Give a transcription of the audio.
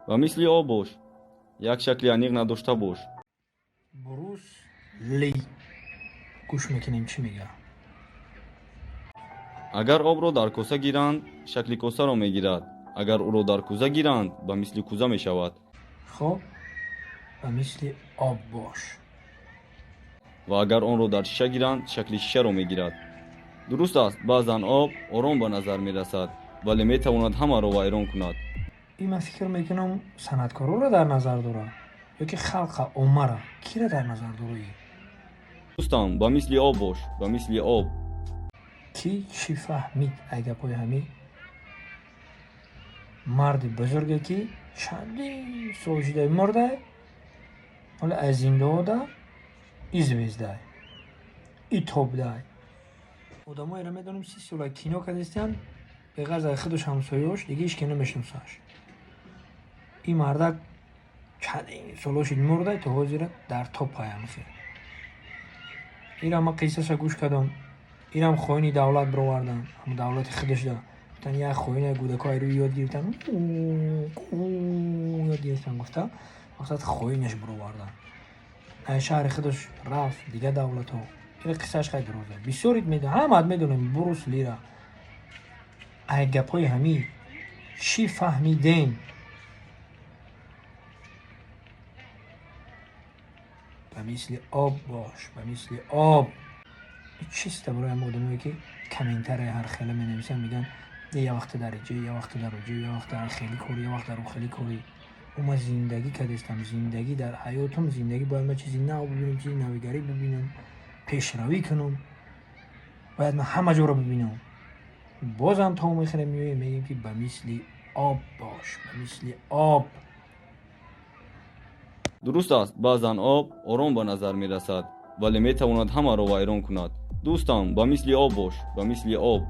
Ба мисли об бош, як шакли аниқ надошта бош. Брус Ли, гӯш мекунем, чӣ мега. Агар обро дар коса гиранд, шакли косаро мегирад. Агар ӯро дар кӯза гиранд, ба мисли кӯза мешавад. Хоб, ба мисли об бош. Ва агар онро дар шиша гиранд, шакли шишаро мегирад. Дуруст аст, баъзан об ором ба назар мерасад, вале метавонад ҳамаро вайрон кунад. Ин ман фикр мекунам, санъаткороро дар назар дорад ё ки халқа оммара, кира дар назар дора? Дӯстам, ба мисли об бош, ба мисли об. Кӣ чӣ фаҳмид ай гапҳои ҳамин марди бузурге, ки чандин сол шуда мурда, ҳоло аз зиндаода и звезда й, и топдай? Одамоеро медонем, 30 сола кино кардистиянд, беғарз аз худаш, ҳамсоёш, дига ҳеч ки намешиносаш. Ин мардак чандин соло шид мурда, то ҳозира дар топаям хел. Ира ман қиссаша гӯш кардам. Ирам хоини давлат бировардан, ҳама давлати худашда гуфтан, як хоина гудако айрӯи ёд гирифтан, ёд гирифтан, гуфта, мақсад, хоинаш бировардан, аз шаҳри худаш рафт дигар давлатҳо. Ира қиссааш хай дуроза, бисёрит ҳамаат медонем Брус Лира. Ай гапҳои ҳамин чӣ фаҳмидем? Ба мисли об бош, ба мисли об. Чиста барои ҳама одамое, ки комментария ҳар хела менависанд, мегӯянд: я вақте дар иҷа, я вақте дар уҷа, я вақте дар хели корӣ, я вақт дар хели корӣ. Ма зиндагӣ кардестам, зиндагӣ дар ҳаётам, зиндагӣ бояд ман чизи нав бибинам, чизи навигарӣ бибинам, пешравӣ кунам, бояд ман ҳама ҷоро бибинам. Бозам то мехӯрем, меоем, мегӯем, ки ба мисли об бош, ба мисли об. Дуруст аст, баъзан об ором ба назар мерасад, вале метавонад ҳамаро вайрон кунад. Дӯстам, ба мисли об бош, ба мисли об.